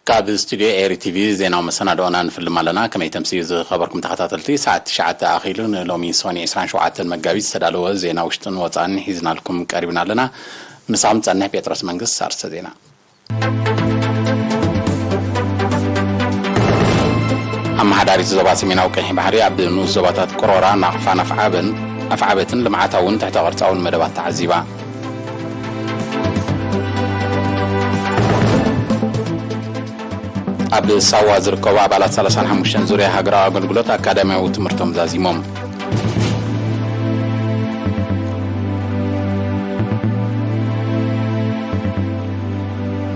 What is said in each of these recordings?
ካብ ስቱድዮ ኤሪ ቲቪ ዜናዊ መሰናድኦና ንፍልም ኣለና። ከመይ ተምስዩ ዝኸበርኩም ተኸታተልቲ፣ ሰዓት ትሽዓተ ኣኺሉ ንሎሚ ሶኒ ዕስራን ሸውዓተን መጋቢት ዝተዳለወ ዜና ውሽጥን ወጻእን ሒዝናልኩም ቀሪብና ኣለና። ምሳኹም ጸንሕ ጴጥሮስ መንግስት። ኣርስተ ዜና። ኣመሓዳሪት ዞባ ሰሜናዊ ቀይሕ ባሕሪ ኣብ ንኡስ ዞባታት ቅሮራ፣ ናቕፋን ኣፍዓበን ኣፍዓበትን ልምዓታውን ትሕተ ቅርጻውን መደባት ተዓዚባ። ኣብ ሳዋ ዝርከቡ ኣባላት ሰላሳን ሓሙሽተን ዙርያ ሃገራዊ ኣገልግሎት ኣካዳሚያዊ ትምህርቶም ዛዚሞም።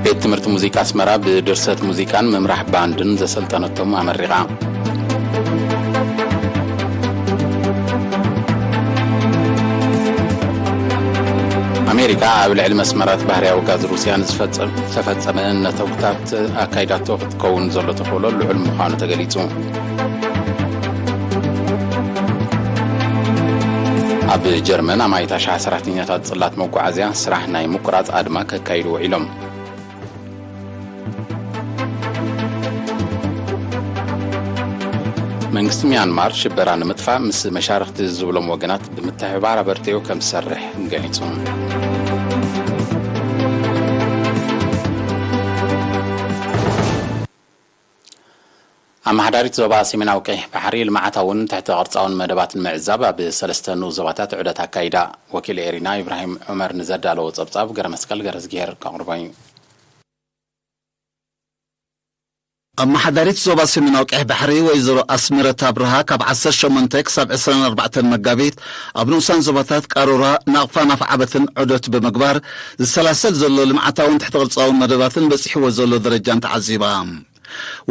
ቤት ትምህርቲ ሙዚቃ ኣስመራ ብድርሰት ሙዚቃን ምምራሕ ባንድን ዘሰልጠነቶም ኣመሪቓ። ኣሜሪካ ኣብ ልዕሊ መስመራት ባህርያዊ ጋዝ ሩስያ ንዝፈጸም-፣ ዝተፈጸመ ነተጉታት ኣካይዳቶ ክትከውን ዘሎ ተኽእሎ ልዑል ምዃኑ ተገሊጹ። ኣብ ጀርመን ኣማኢት ኣሽሓት ሰራሕተኛታት ጽላት መጓዓዝያ ስራሕ ናይ ምቁራጽ ኣድማ ከካይዱ ውዒሎም። መንግስቲ ሚያንማር ሽበራ ንምጥፋእ ምስ መሻርኽቲ ዝብሎም ወገናት ብምትሕብባር ኣበርቲዑ ከም ዝሰርሕ ገሊጹ። ኣመሓዳሪት ዞባ ሰሜናዊ ቀይሕ ባሕሪ ልምዓታውን ትሕተ ቅርጻውን መደባት ንምዕዛብ ኣብ ሰለስተ ንኡስ ዞባታት ዑደት ኣካይዳ። ወኪል ኤሪና ኢብራሂም ዑመር ንዘዳለዎ ጸብጻብ ገረ መስቀል ገረዝግሄር ከቕርቦ እዩ። ኣመሓዳሪት ዞባ ሰሜናዊ ቀይሕ ባሕሪ ወይዘሮ ኣስመረት ኣብርሃ ካብ ዓሰርተ ሸሞንተ ክሳብ ዕስራን ኣርባዕተን መጋቢት ኣብ ንኡሳን ዞባታት ቃሮራ፣ ናቕፋን ኣፍዓበትን ዑደት ብምግባር ዝሰላሰል ዘሎ ልምዓታውን ትሕተ ቅርጻውን መደባትን በጺሕዎ ዘሎ ደረጃን ተዓዚባ።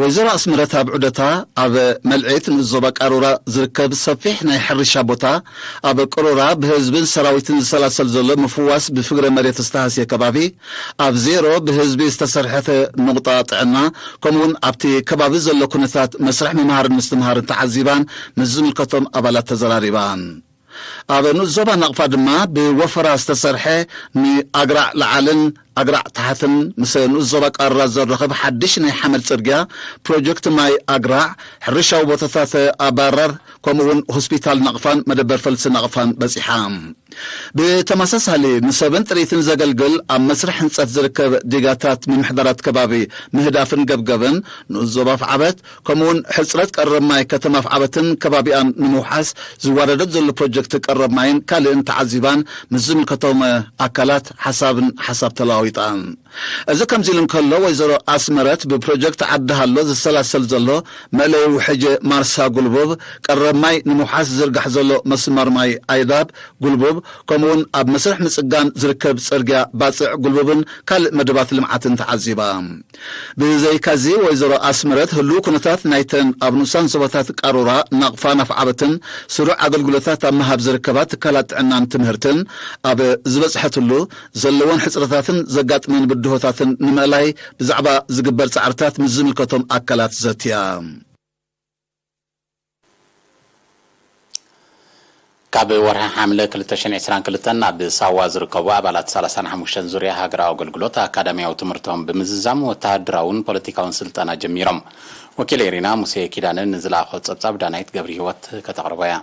ወይዘሮ ኣስመረት ኣብ ዑደታ ኣብ መልዒት ንኡስ ዞባ ቃሮራ ዝርከብ ሰፊሕ ናይ ሕርሻ ቦታ፣ ኣብ ቅሮራ ብህዝብን ሰራዊትን ዝሰላሰል ዘሎ ምፍዋስ ብፍግረ መሬት ዝተሃስየ ከባቢ፣ ኣብ ዜሮ ብህዝቢ ዝተሰርሐት ኑቕጣ ጥዕና፣ ከምኡውን ኣብቲ ከባቢ ዘሎ ኩነታት መስርሕ ምምሃርን ምስትምሃርን ተዓዚባን ምስ ዝምልከቶም ኣባላት ተዘራሪባን። ኣብ ንኡስ ዞባ ናቕፋ ድማ ብወፈራ ዝተሰርሐ ንኣግራዕ ላዕልን ኣግራዕ ታሕትን ምስ ንኡስ ዞባ ቃሮራ ዘራኽብ ሓድሽ ናይ ሓመድ ጽርግያ፣ ፕሮጀክት ማይ ኣግራዕ፣ ሕርሻዊ ቦታታት ኣባራር፣ ከምኡውን ሆስፒታል ናቕፋን መደበር ፈልሲ ናቕፋን በጺሓ። ብተመሳሳሊ ንሰብን ጥሪትን ዘገልግል ኣብ መስርሕ ህንጸት ዝርከብ ዲጋታት ምምሕዳራት ከባቢ ምህዳፍን ገብገብን ንኡስ ዞባ ኣፍዓበት ከምኡውን ሕጽረት ቀረብ ማይ ከተማ ኣፍዓበትን ከባቢኣን ንምውሓስ ዝዋደደት ዘሎ ፕሮጀክት ቀረብ ማይን ካልእን ተዓዚባን ምስ ዝምልከቶም ኣካላት ሓሳብን ሓሳብ ተለዋዊጣን። እዚ ከምዚ ኢሉ እንከሎ፣ ወይዘሮ ኣስመረት ብፕሮጀክት ዓዲ ሃሎ ዝሰላሰል ዘሎ መእለዊ ውሕጅ ማርሳ ጉልቡብ፣ ቀረብ ማይ ንምውሓስ ዝዝርጋሕ ዘሎ መስመር ማይ ኣይዳብ ጉልቡብ፣ ከምኡውን ኣብ መስርሕ ምጽጋን ዝርከብ ጽርግያ ባጽዕ ጉልቡብን ካልእ መደባት ልምዓትን ተዓዚባ። ብዘይካዚ፣ ወይዘሮ ኣስመረት ህሉው ኩነታት ናይተን ኣብ ንኡሳን ዞባታት ቃሮራ፣ ናቕፋን ኣፍዓበትን ስሩዕ ኣገልግሎታት ኣብ ምሃብ ዝርከባ ትካላት ጥዕናን ትምህርትን ኣብ ዝበጽሐትሉ፣ ዘለወን ሕጽረታትን ዘጋጥመን ብድሆታትን ንምእላይ ብዛዕባ ዝግበር ጻዕርታት ምስ ዝምልከቶም ኣካላት ዘትያ። ካብ ወርሒ ሓምለ ክልተ ሽሕን ዕስራን ክልተን ኣብ ሳዋ ዝርከቡ ኣባላት ሰላሳን ሓሙሽተን ዙርያ ሃገራዊ ኣገልግሎት ኣካዳሚያዊ ትምህርቶም ብምዝዛም ወተሃደራውን ፖለቲካውን ስልጠና ጀሚሮም። ወኪል ኤሪና ሙሴ ኪዳነ ንዝለኣኾ ጸብጻብ ዳናይት ገብረ ህይወት ከተቕርቦ እያ።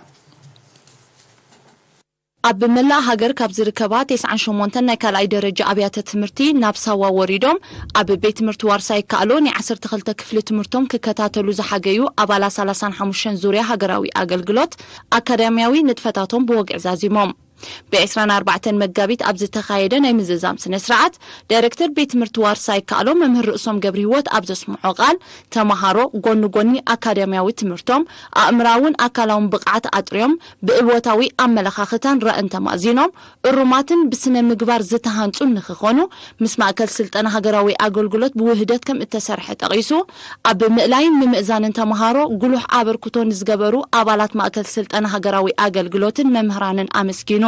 ኣብ መላእ ሃገር ካብ ዝርከባ ተስዓን ሸሞንተን ናይ ካልኣይ ደረጃ ኣብያተ ትምህርቲ ናብ ሳዋ ወሪዶም ኣብ ቤት ትምህርቲ ዋርሳይ ይከኣሎ ናይ ዓሰርተ ክልተ ክፍሊ ትምህርቶም ክከታተሉ ዝሓገዩ ኣባላት ሰላሳን ሓሙሽተን ዙርያ ሃገራዊ ኣገልግሎት ኣካዳሚያዊ ንጥፈታቶም ብወግዒ ዛዚሞም። ብ ዕስራን ኣርባዕተን መጋቢት ኣብ ዝተኻየደ ናይ ምዝዛም ስነ ስርዓት፣ ዳይሬክተር ቤት ትምህርቲ ዋርሳይ ይከኣሎ መምህር ርእሶም ገብረ ህይወት ኣብ ዘስምዖ ቃል፣ ተመሃሮ ጎኒ ጎኒ ኣካዳሚያዊ ትምህርቶም ኣእምራውን ኣካላውን ብቕዓት ኣጥርዮም ብእወታዊ ኣመለኻኽታን ራእን ተማእዚኖም እሩማትን ብስነ ምግባር ዝተሃንጹን ንኽኾኑ ምስ ማእከል ስልጠና ሃገራዊ ኣገልግሎት ብውህደት ከም እተሰርሐ ጠቒሱ፣ ኣብ ምእላይን ምምእዛንን ተመሃሮ ጉሉሕ ኣበርክቶ ንዝገበሩ ኣባላት ማእከል ስልጠና ሃገራዊ ኣገልግሎትን መምህራንን ኣመስጊኑ።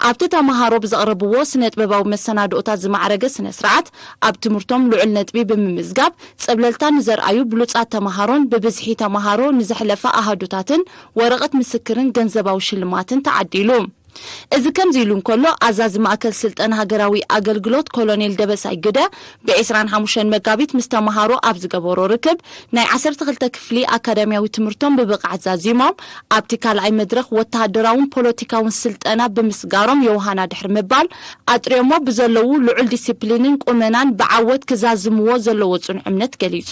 ኣብቲ ተመሃሮ ብዘቕረብዎ ስነ ጥበባዊ መሰናድኦታት ዝማዕረገ ስነ ስርዓት፣ ኣብ ትምህርቶም ልዑል ነጥቢ ብምምዝጋብ ጸብለልታ ንዘርኣዩ ብሉጻት ተመሃሮን ብብዝሒ ተመሃሮ ንዘሕለፈ ኣሃዱታትን ወረቐት ምስክርን ገንዘባዊ ሽልማትን ተዓዲሉ። እዚ ከምዚ ኢሉ እንከሎ፣ ኣዛዚ ማእከል ስልጠና ሃገራዊ ኣገልግሎት ኮሎኔል ደበሳይ ግደ ብ ዕስራን ሓሙሽተን መጋቢት ምስ ተማሃሮ ኣብ ዝገበሮ ርክብ፣ ናይ ዓሰርተ ክልተ ክፍሊ ኣካዳሚያዊ ትምህርቶም ብብቕዓት ዛዚሞም፣ ኣብቲ ካልኣይ መድረኽ ወተሃደራውን ፖለቲካውን ስልጠና ብምስጋሮም የውሃና ድሕሪ ምባል፣ ኣጥርዮሞ ብዘለዉ ልዑል ዲሲፕሊንን ቁመናን ብዓወት ክዛዝምዎ ዘለዎ ጽኑዕ እምነት ገሊጹ።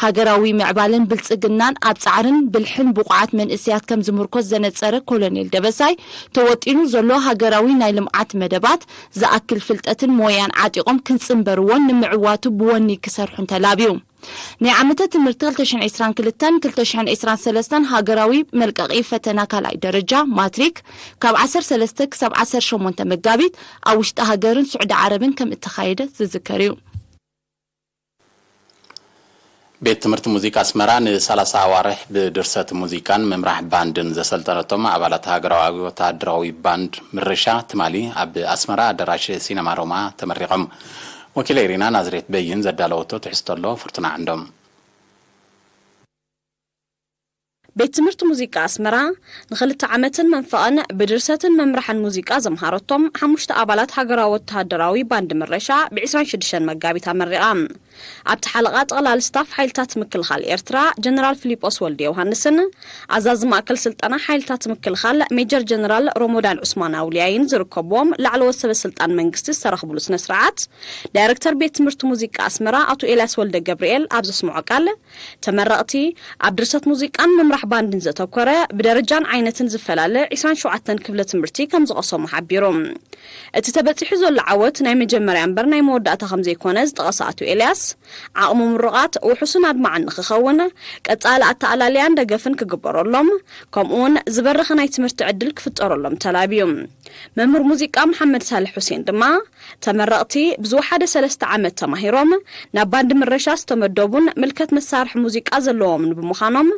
ሃገራዊ ምዕባለን ብልጽግናን ኣብ ጻዕርን ብልሕን ብቑዓት መንእሰያት ከም ዝምርኮስ ዘነጸረ ኮሎኔል ደበሳይ፣ ተወጢኑ ዘሎ ሃገራዊ ናይ ልምዓት መደባት ዝኣክል ፍልጠትን ሞያን ዓጢቖም ክንጽንበርዎን ንምዕዋቱ ብወኒ ክሰርሑን ተላብዩ። ናይ ዓመተ ትምህርቲ ክልተ ሽሕን ዕስራን ክልተን ክልተ ሽሕን ዕስራን ሰለስተን ሃገራዊ መልቀቒ ፈተና ካልኣይ ደረጃ ማትሪክ ካብ ዓሰርተ ሰለስተ ክሳብ ዓሰርተ ሸሞንተ መጋቢት ኣብ ውሽጢ ሃገርን ስዑዲ ዓረብን ከም እተኻየደ ዝዝከር እዩ። ቤት ትምህርቲ ሙዚቃ ኣስመራ ንሰላሳ ኣዋርሕ ብድርሰት ሙዚቃን ምምራሕ ባንድን ዘሰልጠነቶም ኣባላት ሃገራዊ ወተሃደራዊ ባንድ ምርሻ ትማሊ ኣብ ኣስመራ ኣዳራሽ ሲነማ ሮማ ተመሪቖም። ወኪለይ ሪና ናዝሬት በይን ዘዳለወቶ ትሕዝቶ ኣሎ። ፍርቱና ዓንዶም። ቤት ትምህርቲ ሙዚቃ ኣስመራ ንኽልተ ዓመትን መንፈቕን ብድርሰትን መምርሕን ሙዚቃ ዘምሃረቶም ሓሙሽተ ኣባላት ሃገራዊ ወተሃደራዊ ባንድ ምረሻ ብ ዕስራን ሽዱሽተን መጋቢት ኣመሪቓ። ኣብቲ ሓለቓ ጠቕላሊ ስታፍ ሓይልታት ምክልኻል ኤርትራ ጀነራል ፊሊጶስ ወልደ ዮሃንስን ኣዛዚ ማእከል ስልጠና ሓይልታት ምክልኻል ሜጀር ጀነራል ሮሞዳን ዑስማን ኣውልያይን ዝርከብዎም ላዕለዎት ሰበ ስልጣን መንግስቲ ዝተረኽብሉ ስነ ስርዓት፣ ዳይረክተር ቤት ትምህርቲ ሙዚቃ ኣስመራ ኣቶ ኤልያስ ወልደ ገብርኤል ኣብ ዘስምዖ ቃል፣ ተመረቕቲ ኣብ ድርሰት ሙዚቃን ምምራሕ ባንድን ዘተኮረ ብደረጃን ዓይነትን ዝፈላለ ዕስራን ሸውዓተን ክፍለ ትምህርቲ ከም ዝቐሰሙ ሓቢሩ። እቲ ተበጺሑ ዘሎ ዓወት ናይ መጀመርያ እምበር ናይ መወዳእታ ከም ዘይኮነ ዝጠቐሰ ኣቶ ኤልያስ፣ ዓቕሚ ምሩቓት ውሑስን ኣድማዕን ንኽኸውን ቀጻሊ ኣተኣላልያን ደገፍን ክግበረሎም፣ ከምኡውን ዝበረኸ ናይ ትምህርቲ ዕድል ክፍጠረሎም ተላብዩ። መምህር ሙዚቃ መሓመድ ሳልሕ ሁሴን ድማ፣ ተመረቕቲ ብዝወሓደ ሰለስተ ዓመት ተማሂሮም ናብ ባንድ ምረሻ ዝተመደቡን ምልከት መሳርሒ ሙዚቃ ዘለዎምን ብምዃኖም፣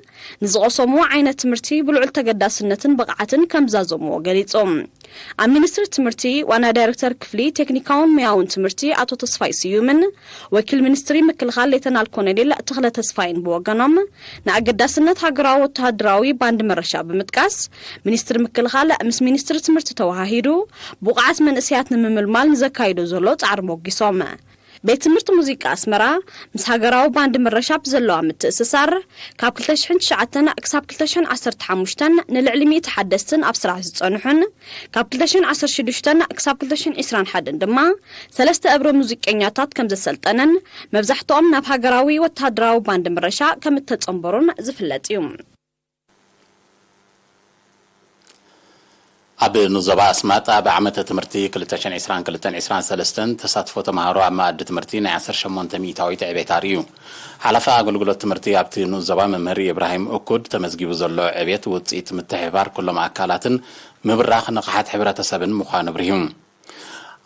ንዝቐሰምዎ ዓይነት ትምህርቲ ብልዑል ተገዳስነትን ብቕዓትን ከም ዝዛዘምዎ ገሊጹ። ኣብ ሚኒስትሪ ትምህርቲ ዋና ዳይሬክተር ክፍሊ ቴክኒካውን ሞያውን ትምህርቲ ኣቶ ተስፋይ ስዩምን ወኪል ሚኒስትሪ ምክልኻል ሌተናል ኮሎኔል ተኽለ ተስፋይን ብወገኖም፣ ንኣገዳስነት ሃገራዊ ወተሃደራዊ ባንድ መረሻ ብምጥቃስ፣ ሚኒስትሪ ምክልኻል ምስ ሚኒስትሪ ትምህርቲ ተወሃሂዱ ብቑዓት መንእሰያት ንምምልማል ንዘካይዶ ዘሎ ጻዕሪ ሞጊሶም። ቤት ትምህርቲ ሙዚቃ ኣስመራ ምስ ሃገራዊ ባንድ መረሻ ብዘለዋ ምትእስሳር፣ ካብ ክልተ ሽሕን ትሽዓተን ክሳብ ክልተ ሽሕን ዓሰርተ ሓሙሽተን ንልዕሊ ሚእቲ ሓደስትን ኣብ ስራሕ ዝጸንሑን፣ ካብ ክልተ ሽሕን ዓሰርተ ሽዱሽተን ክሳብ ክልተ ሽሕን ዕስራን ሓደን ድማ ሰለስተ እብረ ሙዚቀኛታት ከም ዘሰልጠነን፣ መብዛሕትኦም ናብ ሃገራዊ ወተሃደራዊ ባንድ ምረሻ ከም እተጸንበሩን ዝፍለጥ እዩ። ኣብ ንኡስ ዞባ ኣስማጥ ኣብ ዓመተ ትምህርቲ ክልተ ሽሕን ዕስራን ክልተን ዕስራን ሰለስተን ተሳትፎ ተምሃሮ ኣብ መኣዲ ትምህርቲ ናይ ዓሰርተ ሸሞንተ ሚእታዊት ዕቤት ኣርእዩ። ሓላፊ ኣገልግሎት ትምህርቲ ኣብቲ ንኡስ ዞባ መምህር ኢብራሂም እኩድ፣ ተመዝጊቡ ዘሎ ዕቤት ውጽኢት ምትሕብባር ኩሎም ኣካላትን ምብራኽ ንቕሓት ሕብረተሰብን ምዃኑ ኣብሪሁ።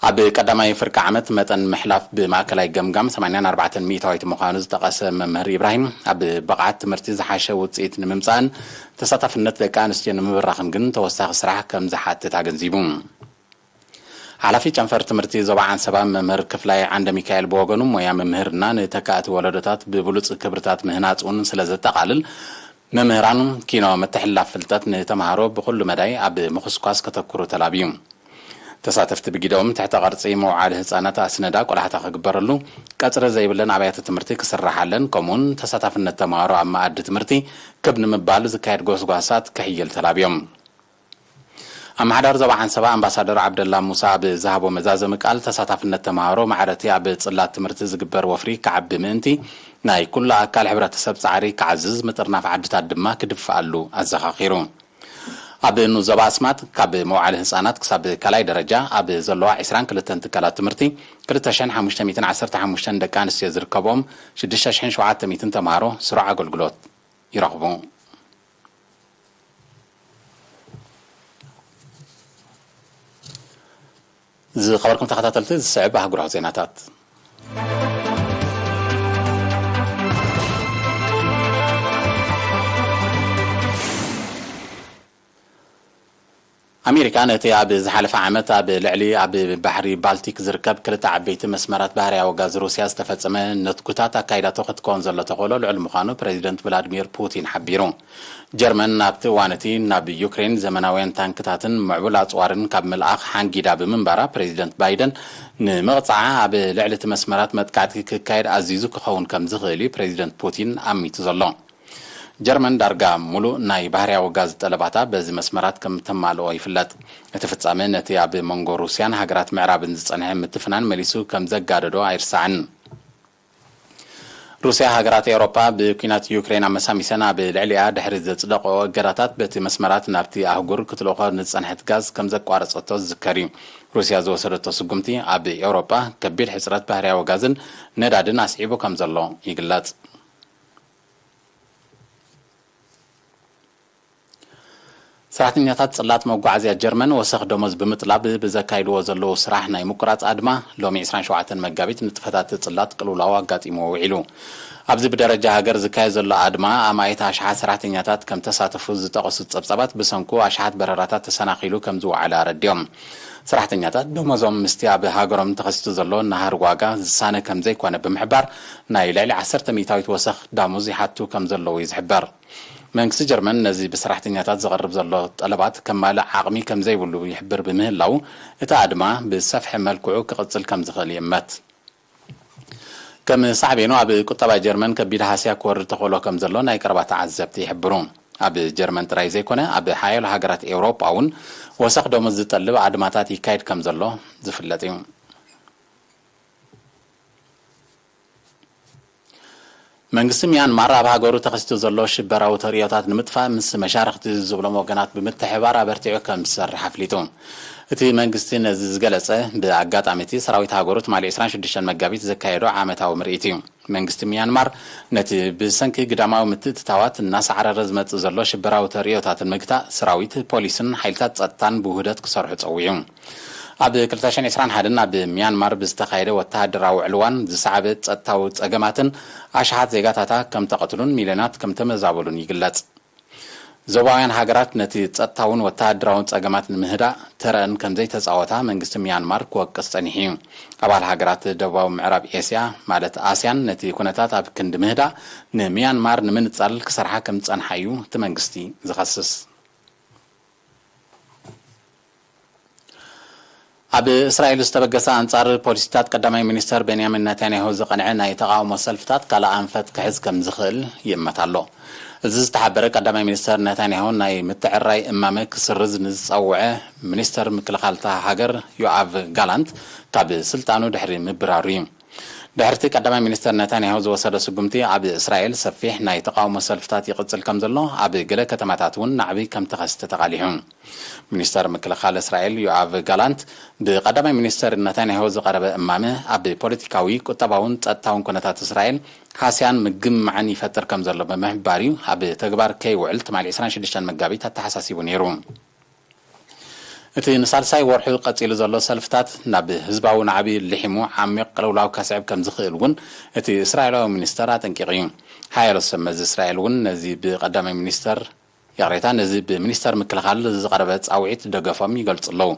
ኣብ ቀዳማይ ፍርቂ ዓመት መጠን ምሕላፍ ብማእከላይ ገምጋም ሰማንያን ኣርባዕተን ሚእታዊት ምዃኑ ዝጠቐሰ መምህር ኢብራሂም፣ ኣብ ብቕዓት ትምህርቲ ዝሓሸ ውጽኢት ንምምጻእን ተሳታፍነት ደቂ ኣንስትዮ ንምብራኽን ግን ተወሳኺ ስራሕ ከም ዝሓትት ኣገንዚቡ። ሓላፊ ጨንፈር ትምህርቲ ዞባ ዓንሰባ መምህር ክፍላይ ዓንደ ሚካኤል ብወገኑ፣ ሞያ መምህርና ንተካእቲ ወለዶታት ብብሉጽ ክብርታት ምህናጽ እውን ስለ ዘጠቓልል፣ መምህራን ኪኖ ምትሕልላፍ ፍልጠት ንተምሃሮ ብኹሉ መዳይ ኣብ ምኹስኳስ ከተኩሩ ተላብዩ። ተሳተፍቲ ብጊደኦም ትሕተ ቅርጺ መውዓሊ ህጻናት ኣስነዳ ቆላሕታ ክግበረሉ፣ ቀጽሪ ዘይብለን ኣብያተ ትምህርቲ ክስራሓለን፣ ከምኡውን ተሳታፍነት ተምሃሮ ኣብ መኣዲ ትምህርቲ ክብ ንምባል ዝካየድ ጎስጓሳት ክሕይል ተላብዮም። ኣመሓዳሪ ዞባ ዓንሰባ ኣምባሳደር ዓብደላ ሙሳ ኣብ ዝሃቦ መዛዘሚ ቃል፣ ተሳታፍነት ተምሃሮ ማዕረቲ ኣብ ጽላት ትምህርቲ ዝግበር ወፍሪ ክዓቢ ምእንቲ፣ ናይ ኩሉ ኣካል ሕብረተሰብ ጻዕሪ ክዓዝዝ ምጥርናፍ ዓድታት ድማ ክድፍኣሉ ኣዘኻኺሩ። ኣብ ንኡስ ዞባ ኣስማጥ ካብ መውዓሊ ህጻናት ክሳብ ካልኣይ ደረጃ ኣብ ዘለዋ ዕስራን ክልተን ትካላት ትምህርቲ ክልተ ሽሕን ሓሙሽተ ሚእትን ዓሰርተ ሓሙሽተን ደቂ ኣንስትዮ ዝርከብኦም ሽዱሽተ ሽሕን ሸውዓተ ሚእትን ተምሃሮ ስሩዕ ኣገልግሎት ይረኽቡ። ዝኸበርኩም ተኸታተልቲ፣ ዝስዕብ ኣህጉራዊ ዜናታት። ኣሜሪካ ነቲ ኣብ ዝሓለፈ ዓመት ኣብ ልዕሊ ኣብ ባሕሪ ባልቲክ ዝርከብ ክልተ ዓበይቲ መስመራት ባህርያዊ ጋዝ ሩስያ ዝተፈጸመ ነትጉታት ኣካይዳቶ ክትከውን ዘሎ ተኽእሎ ልዑል ምዃኑ ፕሬዚደንት ቭላድሚር ፑቲን ሓቢሩ። ጀርመን ናብቲ እዋን እቲ ናብ ዩክሬን ዘመናውያን ታንክታትን ምዕቡል ኣጽዋርን ካብ ምልኣኽ ሓንጊዳ ብምንባራ፣ ፕሬዚደንት ባይደን ንምቕጻዓ ኣብ ልዕሊ እቲ መስመራት መጥቃዕቲ ክካየድ ኣዚዙ ክኸውን ከም ዝኽእል እዩ ፕሬዚደንት ፑቲን ኣሚቱ ዘሎ። ጀርመን ዳርጋ ሙሉእ ናይ ባህርያዊ ጋዝ ጠለባታ በዚ መስመራት ከም ተማልኦ ይፍለጥ። እቲ ፍጻመ ነቲ ኣብ መንጎ ሩስያን ሃገራት ምዕራብን ዝጸንሐ ምትፍናን መሊሱ ከም ዘጋደዶ ኣይርሳዕን። ሩስያ ሃገራት ኤውሮጳ ብኲናት ዩክሬን ኣመሳሚሰን ኣብ ልዕሊኣ ድሕሪ ዘጽደቐኦ እገዳታት በቲ መስመራት ናብቲ ኣህጉር ክትልእኾ ንዝጸንሐት ጋዝ ከም ዘቋረጸቶ ዝዝከር እዩ። ሩስያ ዝወሰደቶ ስጉምቲ ኣብ ኤውሮጳ ከቢድ ሕጽረት ባህርያዊ ጋዝን ነዳድን ኣስዒቡ ከም ዘሎ ይግለጽ። ሰራሕተኛታት ጽላት መጓዓዝያ ጀርመን ወሰኽ ደሞዝ ብምጥላብ ብዘካይድዎ ዘለዉ ስራሕ ናይ ምቁራጽ ኣድማ፣ ሎሚ ዕስራን ሸውዓተን መጋቢት ንጥፈታት ጽላት ቅልውላው ኣጋጢምዎ ውዒሉ። ኣብዚ ብደረጃ ሃገር ዝካየድ ዘሎ ኣድማ፣ ኣማኢት ኣሽሓት ሰራሕተኛታት ከም ተሳተፉ ዝጠቐሱ ጸብጻባት፣ ብሰንኩ ኣሽሓት በረራታት ተሰናኺሉ ከም ዝወዓለ ኣረዲኦም። ሰራሕተኛታት ደሞዞም ምስቲ ኣብ ሃገሮም ተኸሲቱ ዘሎ ናህሪ ዋጋ ዝሳነ ከም ዘይኮነ ብምሕባር፣ ናይ ልዕሊ ዓሰርተ ሚእታዊት ወሰኽ ደሞዝ ይሓቱ ከም ዘለዉ እዩ ዝሕበር። መንግስቲ ጀርመን ነዚ ብሰራሕተኛታት ዝቐርብ ዘሎ ጠለባት ከማልእ ዓቕሚ ከም ዘይብሉ ይሕብር ብምህላው፣ እቲ ኣድማ ብዝሰፍሐ መልክዑ ክቕጽል ከም ዝኽእል ይእመት። ከም ሳዕቤኑ፣ ኣብ ቁጠባ ጀርመን ከቢድ ሃስያ ክወርድ ተኽእሎ ከም ዘሎ ናይ ቀረባ ተዓዘብቲ ይሕብሩ። ኣብ ጀርመን ጥራይ ዘይኮነ፣ ኣብ ሓያሎ ሃገራት ኤውሮጳ እውን ወሰኽ ደሞዝ ዝጠልብ ኣድማታት ይካየድ ከም ዘሎ ዝፍለጥ እዩ። መንግስቲ ሚያንማር ኣብ ሃገሩ ተኸሲቱ ዘሎ ሽበራዊ ተርእዮታት ንምጥፋእ ምስ መሻርኽቲ ዝብሎም ወገናት ብምትሕባር ኣበርቲዑ ከም ዝሰርሕ ኣፍሊጡ። እቲ መንግስቲ ነዚ ዝገለጸ ብኣጋጣሚ እቲ ሰራዊት ሃገሩ ትማሊ ዕስራን ሽዱሽተን መጋቢት ዘካየዶ ዓመታዊ ምርኢት እዩ። መንግስቲ ሚያንማር ነቲ ብሰንኪ ግዳማዊ ምትእትታዋት እናሳዕረረ ዝመጽእ ዘሎ ሽበራዊ ተርእዮታት ንምግታእ ሰራዊት፣ ፖሊስን ሓይልታት ጸጥታን ብውህደት ክሰርሑ ጸዊዑ። ኣብ ክልተ ሽሕን ዕስራን ሓደን ኣብ ሚያንማር ብዝተኻየደ ወተሃደራዊ ዕልዋን ዝሰዓበ ጸጥታዊ ጸገማትን ኣሽሓት ዜጋታታ ከም ተቐትሉን ሚልዮናት ከም ተመዛበሉን ይግለጽ። ዞባውያን ሃገራት ነቲ ጸጥታውን ወተሃደራውን ጸገማት ንምህዳእ ተረአን ከም ዘይተጻወታ መንግስቲ ሚያንማር ክወቅስ ጸኒሑ እዩ። ኣባል ሃገራት ደቡባዊ ምዕራብ ኤስያ ማለት ኣስያን ነቲ ኩነታት ኣብ ክንዲ ምህዳእ፣ ንሚያንማር ንምንጻል ክሰርሓ ከም ዝጸንሓ እዩ እቲ መንግስቲ ዝኸስስ። ኣብ እስራኤል ዝተበገሰ ኣንጻር ፖሊሲታት ቀዳማይ ሚኒስተር ቤንያሚን ነታንያሁ ዝቐንዐ ናይ ተቓውሞ ሰልፍታት ካልእ ኣንፈት ክሕዝ ከም ዝኽእል ይእመት ኣሎ። እዚ ዝተሓበረ ቀዳማይ ሚኒስተር ነታንያሁ ናይ ምትዕርራይ እማመ ክስርዝ ንዝጸውዐ ሚኒስተር ምክልኻል እታ ሃገር ዮኣቭ ጋላንት ካብ ስልጣኑ ድሕሪ ምብራሩ እዩ። ድሕርቲ ቀዳማይ ሚኒስተር ነታንያሁ ዝወሰዶ ስጉምቲ፣ ኣብ እስራኤል ሰፊሕ ናይ ተቓውሞ ሰልፍታት ይቕጽል ከም ዘሎ፣ ኣብ ገለ ከተማታት እውን ናዕቢ ከም ተኸስተ ተቓሊሑ። ሚኒስተር ምክልኻል እስራኤል ዮኣቭ ጋላንት ብቀዳማይ ሚኒስተር ነታንያሁ ዝቐረበ እማመ ኣብ ፖለቲካዊ፣ ቁጠባውን ጸጥታውን ኩነታት እስራኤል ሃስያን ምግምማዕን ይፈጥር ከም ዘሎ ብምሕባር እዩ ኣብ ተግባር ከይውዕል ትማሊ ዕስራን ሽዱሽተን መጋቢት ኣተሓሳሲቡ ነይሩ። እቲ ንሳልሳይ ወርሑ ቀጺሉ ዘሎ ሰልፍታት ናብ ህዝባዊ ናዕቢ ልሒሙ ዓሚቕ ቅልውላው ከስዕብ ከም ዝኽእል እውን እቲ እስራኤላዊ ሚኒስተር ኣጠንቂቑ እዩ። ሓያሎ ሰብ መዚ እስራኤል እውን ነዚ ብቀዳማይ ሚኒስተር፣ ይቕሬታ፣ ነዚ ብሚኒስተር ምክልኻል ዝቐረበ ጻውዒት ደገፎም ይገልጹ ኣለዉ።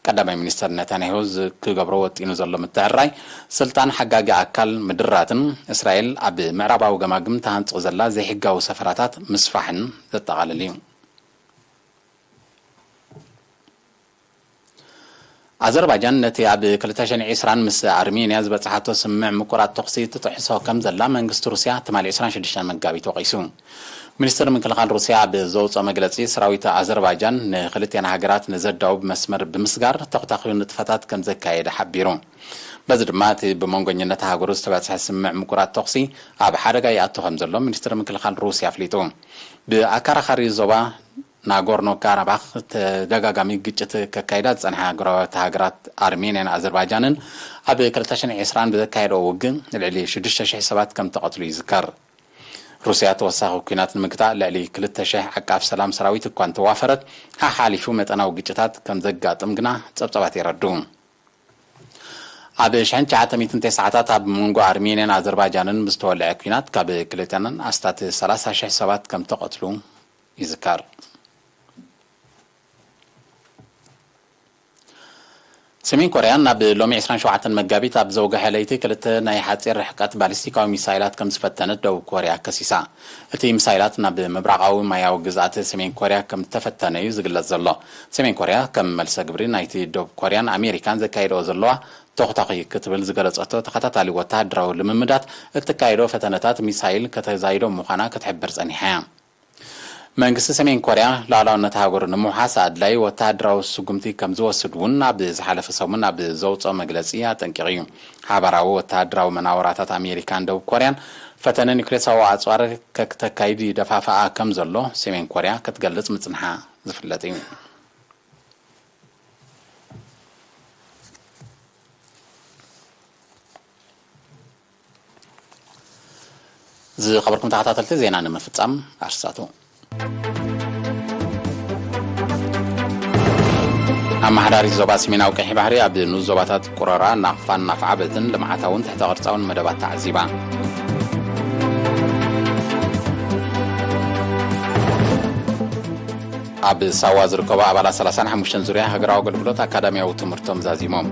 ቀዳማይ ሚኒስተር ነታንያሁ ዝ-፣ ክገብሮ ወጢኑ ዘሎ ምትዕርራይ ስልጣን ሓጋጊ ኣካል ምድራትን እስራኤል ኣብ ምዕራባዊ ገማግም ተሃንጾ ዘላ ዘይሕጋዊ ሰፈራታት ምስፋሕን ዘጠቓልል እዩ። ኣዘርባጃን ነቲ ኣብ ክልተ ሽሕን ዕስራን ምስ ኣርሜንያ ዝበጽሓቶ ስምምዕ ምቁራጽ ተኹሲ ትጥሕሶ ከም ዘላ መንግስቲ ሩስያ ትማሊ ዕስራን ሽዱሽተን መጋቢት ወቒሱ። ሚኒስትሪ ምክልኻል ሩስያ ኣብ ዘውጽኦ መግለጺ፣ ሰራዊት ኣዘርባጃን ንክልቲኣን ሃገራት ንዘዳውብ መስመር ብምስጋር ተኹታኺ ንጥፈታት ከም ዘካየደ ሓቢሩ። በዚ ድማ እቲ ብመንጎኝነት ሃገሩ ዝተበጽሐ ስምምዕ ምቁራጽ ተኹሲ ኣብ ሓደጋ ይኣቱ ከም ዘሎ ሚኒስትሪ ምክልኻል ሩስያ ኣፍሊጡ። ብኣከራኻሪ ዞባ ናጎርኖ ካራባኽ ተደጋጋሚ ግጭት ከካይዳ ዝጸንሓ ጎረባብቲ ሃገራት ኣርሜንያን ኣዘርባይጃንን ኣብ ክልተ ሽሕን ዕስራን ብዘካየደኦ ውግእ ልዕሊ ሽዱሽተ ሽሕ ሰባት ከም ተቐትሉ ይዝከር። ሩስያ ተወሳኺ ኲናት ንምግታእ ልዕሊ ክልተ ሽሕ ዓቃብ ሰላም ሰራዊት እኳ እንተዋፈረት፣ ሓሓሊፉ መጠናዊ ግጭታት ከም ዘጋጥም ግና ጸብጻባት የረድኡ። ኣብ ሽሕን ትሽዓተ ሚእትን ተስዓታት ኣብ መንጎ ኣርሜንያን ኣዘርባይጃንን ብዝተወልዐ ኲናት ካብ ክልተን ኣስታት ሰላሳ ሽሕ ሰባት ከም ተቐትሉ ይዝከር። ሰሜን ኮርያ ናብ ሎሚ ዕስራን ሸውዓተን መጋቢት ኣብ ዘውግሐ ለይቲ ክልተ ናይ ሓጺር ርሕቀት ባሊስቲካዊ ሚሳይላት ከም ዝፈተነት ደቡብ ኮርያ ከሲሳ። እቲ ሚሳይላት ናብ ምብራቓዊ ማያዊ ግዝኣት ሰሜን ኮርያ ከም ዝተፈተነ እዩ ዝግለጽ ዘሎ። ሰሜን ኮርያ ከም መልሰ ግብሪ ናይቲ ደቡብ ኮርያን ኣሜሪካን ዘካይደኦ ዘለዋ ተኹታኺ ክትብል ዝገለጸቶ ተኸታታሊ ወተሃደራዊ ልምምዳት እትካየዶ ፈተነታት ሚሳይል ከተዛይዶ ምዃና ክትሕብር ጸኒሓ እያ። መንግስቲ ሰሜን ኮርያ ሉዓላውነት ሃገሩ ንምውሓስ ኣድላዪ ወተሃደራዊ ስጉምቲ ከም ዝወስድ እውን ኣብ ዝሓለፈ ሰሙን ኣብ ዘውፅኦ መግለፂ ኣጠንቂቑ እዩ። ሓባራዊ ወተሃደራዊ መናወራታት ኣሜሪካን ደቡብ ኮርያን ፈተነ ኒውክሌሳዊ ኣፅዋር ከክተካይድ ይደፋፍኣ ከም ዘሎ ሰሜን ኮርያ ክትገልጽ ምጽንሓ ዝፍለጥ እዩ። ዝኸበርኩም ተኸታተልቲ ዜና ንምፍጻም ኣርስታቱ። ኣመሓዳሪ ዞባ ሰሜናዊ ቀይሕ ባሕሪ ኣብ ንኡስ ዞባታት ቁረራ፣ ናቕፋን ናፍዓበትን ልምዓታውን ትሕተ ቅርጻውን መደባት ተዓዚባ። ኣብ ሳዋ ዝርከቡ ኣባላት ሰላሳን ሓሙሽተን ዙርያ ሃገራዊ ኣገልግሎት ኣካዳሚያዊ ትምህርቶም ዛዚሞም።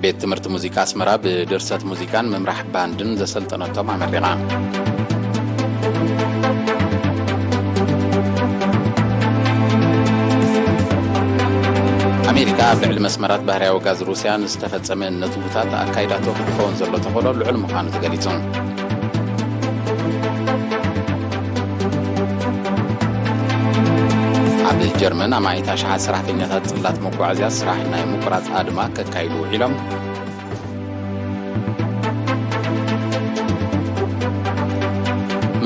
ቤት ትምህርቲ ሙዚቃ ኣስመራ ብድርሰት ሙዚቃን ምምራሕ ባንድን ዘሰልጠነቶም ኣመሪቓ። ኣሜሪካ ኣብ ልዕሊ መስመራት ባህርያዊ ጋዝ ሩስያ ንዝተፈጸመ ነትጉታት ኣካይዳቶ ክኸውን ዘሎ ተኽእሎ ልዑል ምዃኑ ተገሊጹ። ኣብ ጀርመን ኣማኢት ኣሽሓት ሰራሕተኛታት ጽላት መጓዓዝያ ስራሕ ናይ ምቁራጽ ኣድማ ከካይዱ ውዒሎም።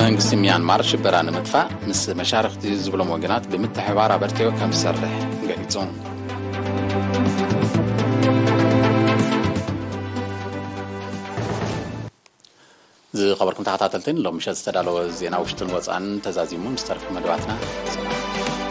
መንግስቲ ሚያንማር ሽበራ ንምጥፋእ ምስ መሻርኽቲ ዝብሎም ወገናት ብምትሕብባር ኣበርቲዑ ከም ዝሰርሕ ገሊጹ። ዝኸበርኩም ተኸታተልቲ፣ ሎም ምሸት ዝተዳለወ ዜና ውሽጥን ወፃእን ተዛዚሙ። ምስ ተረፈ መደባትና ሰላም።